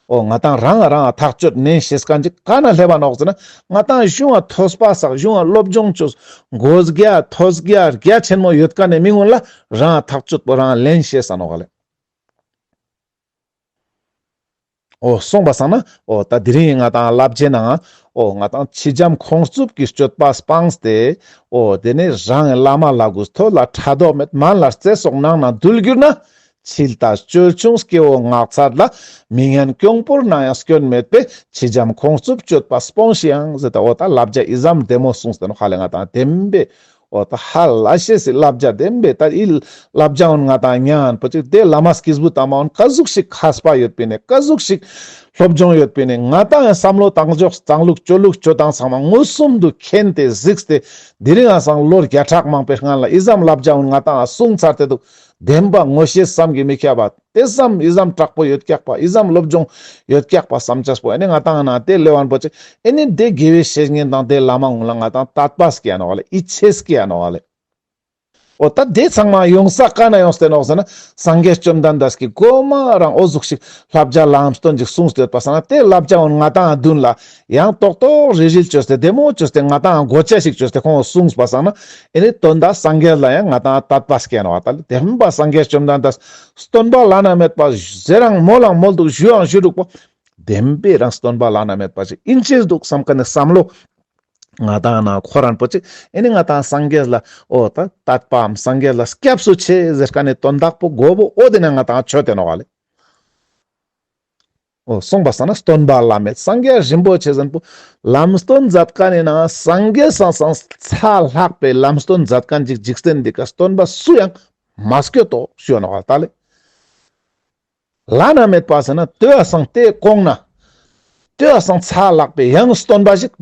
འོ་ང་ཏང་རང་རང་ཐག་གཅོད་ནན་ཤེས་མཁན་ཅིག་ག་ན་སླེབས་པ་ནོག་ཟེར་ན་ང་ཏང་གཞུང་ང་ཐོས་པ་བསགས་གཞུང་ང་སློབ་སྦྱོང་བཅོས་མགོ་རྒྱ་ཐོས་རྒྱ་རྒྱ་ཆེན་མོ་ཡོད་མཁན་ནི་མི་ཀུན་ལ་རང་ཐག་གཅོད་པོ་རང་ལེན་ཤེས་ས་ནོག་ག་ལེ། འོ་སོང་པ་སང་ན་འོ་ད་དེ་རིང་ང་ཏང་བསླབ་བྱའི་ནང་འོ་ང་ཏང་ཕྱི་འཇམ་ཁོང་རྩུབ་ཀྱི་སྤྱོད་པ་སྤངས་ཏེ་འོ་དེ་ནས་རང་གི་བླ་མ་ལ་གུས་མཐོ་ལ་ཕྲག་དོག་མེད་མན་ལ་བརྩེ་སོགས་ནང་ན་འདུལ་གྱུར་ན། ཕྱི་ལྟ་ཅོལ་ཆུང་སྐྱེ་བོ་ངག་ཚ་ལ། མི་ངན་གྱོང་པོར་སྣང་ཡང་སྐྱོན་མེད་པས། ཕྱི་འཇམ་ཁོང་རྩུབ་སྤྱོད་པ་སྤོངས་ཤིག་ཡང་ཟེར་ད་འོ་ད་བསླབ་བྱ་ཨི་ཙམ་བདེ་མོ་གསུངས་ཏེ་ནོག་ཧ་ལེ། ང་ཏང་བདེན་པའི་འོ་ད་ཧ་ལས་ཤེས་སི་བསླབ་བྱ་བདེན་པའི་ད་ཨི་བསླབ་བྱ་འོན་ང་ཏང་ཉན་པོ་ཅིག་དེ་བླ་མ་སྐྱེས་བུ་དམ་པ་འོན་ག་ཟུག་ཞིག་མཁས་པ་ཡོད་པིན་ནི་ག་ཟུག་ཞིག་སློབ་སྦྱོང་ཡོད་པིན་ནི་ང་ཏང་ཡང་བསམ་བློ་བཏང་ཕྱོགས་བཏང་ལུགས་སྤྱོད་ལུགས་སྤྱོད་སྟངས་ཚང་མ་མངོན་སུམ་དུ་མཁྱེན་ཏེ་གཟིགས་ཏེ་དེ་རིང་ང་སང་ལོ་བརྒྱ་ཕྲག་མང་པོའི་སྔན་ལ་ཨི་ཙམ་བསླབ་བྱ་འོན་ང་ཏང་གསུངས་ཚར་ཏེ་འདུག། བདེན་པ་ངོ་ཤེས་བསམ་གྱིས་མི་ཁྱབ་པ། དེ་ཙམ་ཨི་ཙམ་དྲག་པོ་ཡོད་ཀྱག་པ། ཨི་ཙམ་སློབ་སྦྱོང་ཡོད་ཀྱག་པ་བསམ་ཅེས་པོ་ཨེ་ནི་ང་ཏང་ན་དེ་ལེ་བན་པོ་ཅིག་ཨེ་ནི་དེ་དགེ་བའི་བཤེས་གཉེན་དང་དེ་བླ་མ་ཀུན་ལ་ང་ཏང་དད་པ་སྐྱེ་ཡ་ནོག་ལེ། ཡིད་ཆེས་སྐྱེ་ཡ་ནོག་ལེ། འོ་ད་དེ་ཚང་མ་ཡོང་ས་ག་ན་ཡོངས་ཏེ་ནོག་ཟེར་ན། སངས་རྒྱས་བཅོམ་ལྡན་འདས་ཀྱི་གོ་མ་རང་འོ་ཟུག་ཞིག་བསླབ་བྱ་ལམ་སྟོན་ཅིག་གསུངས་ཏེ་ཡོད་པ་སང་ན། དེ་བསླབ་བྱ་འོ་ང་དང་མདུན་ལ་ཡང་ཏོག་ཏོག་རིལ་རིལ་བཅོས་ཏེ་བདེ་མོ་བཅོས་ཏེ་ང་དང་གོ་ཆ་ཞིག་བཅོས་ཏེ་ཁོང་གསུངས་པ་སང་ན། ཨེ་ནི་དོན་དག་སངས་རྒྱས་ལ་ཡང་ང་དང་དད་པ་སྐྱེ་ནོག་ད་ལེ། བདེན་པ་སངས་རྒྱས་བཅོམ་ལྡན་འདས་སྟོན་པ་བླ་ན་མེད་པ་ཟེར་རང་མོལ་ལང་མོལ་འདུག་ཞུ་ཡང་ཞུ་འདུག་པོ། བདེན་པའི་རང་སྟོན་པ་བླ་ན་མེད་པ་ཞིག་ཨིན་ཅེས་འདུག་བསམ་མཁན་ནི་བསམ་བློ། ང་དང་ན་ཁོ་རང་པོ་ཅིག་ཨེ་ནི་ང་དང་སངས་རྒྱས་ལ་འོ་ད་དད་པའམ་སངས་རྒྱས་ལ་སྐྱབས་སུ་མཆི་ཟེར་མཁན་ནི་དོན་དག་པོ་གོ་བོ་འོ་དེ་ན་ང་དང་ཆོད་དེ་ནོག་ལེ། འོ་གསུངས་པ་སང་ན་སྟོན་པ་བླ་མེད་སངས་རྒྱས་རིན་པོ་ཆེ་ཟེར་མཁན་པོ་ལམ་སྟོན་མཛད་མཁན་ནི་ན་སངས་རྒྱས་སང་སང་ཚ་ལྷག་པའི་ལམ་སྟོན་མཛད་མཁན་ཅིག་འཇིག་རྟེན་འདི་ཀ་སྟོན་པ་སུ་ཡང་མ་སྐྱོད་དོ་ཞུ་ནོག་ད་ལེ། བླ་ན་མེད་པ་ཟེར་ན་དེ་བ་སང་དེ་གོང་ན་དེ་བ་སང་ཚ་ལྷག་པའི་ཡང་སྟོན་པ་ཞིག་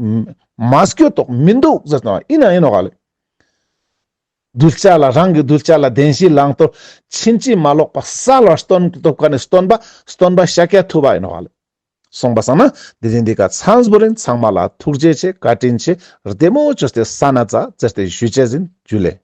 མ་སྐྱོད་དོ་མི་འདུག་ཟེར་ནོག་ཨིན་ན་ཨིན་ནོག་ལེ། གདུལ་བྱ་ལ་རང་གི་གདུལ་བྱ་ལ་བདེན་བཞི་བླང་དོར་ཕྱིན་ཅི་མ་ལོག་པ་གསལ་བར་སྟོན་ཐུབ་མཁན་ནི་སྟོན་པ་སྟོན་པ་ཤཱཀྱ་ཐུབ་པ་ཨིན་ནོག་ལེ། གསུངས་པ་སང་ན་དེ་རིང་འདི་ཀ་མཚམས་བོར་ཡིན། ཚང་མ་ལ་ཐུགས་རྗེ་ཆེ། བཀའ་དྲིན་ཆེ། བདེ་མོ་བཅོས་ཏེ་ས་ན་ཙ་ཙེར་ཏེ་ཞུ་ཅེས་ཡིན། ཇུ་ལེ།